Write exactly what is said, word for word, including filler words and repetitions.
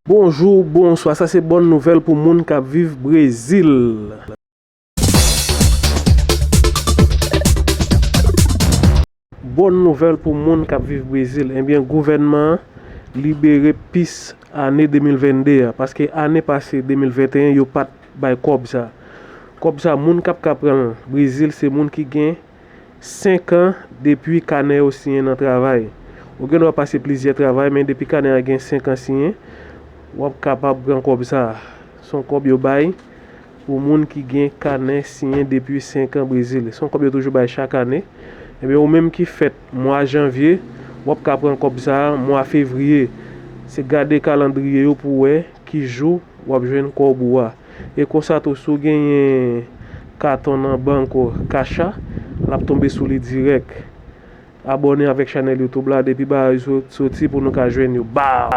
Bonjou, bonswa, sa se bòn nouvèl pou moun k ap viv Brezil. Bòn nouvèl pou moun k ap viv Brezil. Ebyen, gouvènman an libere pis ane de mil vennde a, paske ane pase, de mil venteyen, yo pa t bay kòb sa. Kòb sa, moun k ap ka pran l Brezil, se moun ki gen senk an depi kanè yo siyen nan travay. Ou gen dwa pase plizyè travay, men depi kanè a gen senk an siyen, w ap kapab pran kòb sa. Se yon kòb yo bay pou moun ki gen kanè siyen depi senk an Brezil. Se yon kòb yo toujou bay chak ane. Ebyen, ou menm ki fèt mwa janvye, w ap ka pran kòb sa a mwa fevriye. Se gade kalandriye yo pou w wè ki jou w ap jwenn kòb ou a. E konsa tou, si w genyen katon nan bank ou, Cash App, l ap tonbe sou li dirèk. Abòne avèk chanèl YouTube la depi bagay yo sot-, soti pou nou ka jwenn yo. Baw!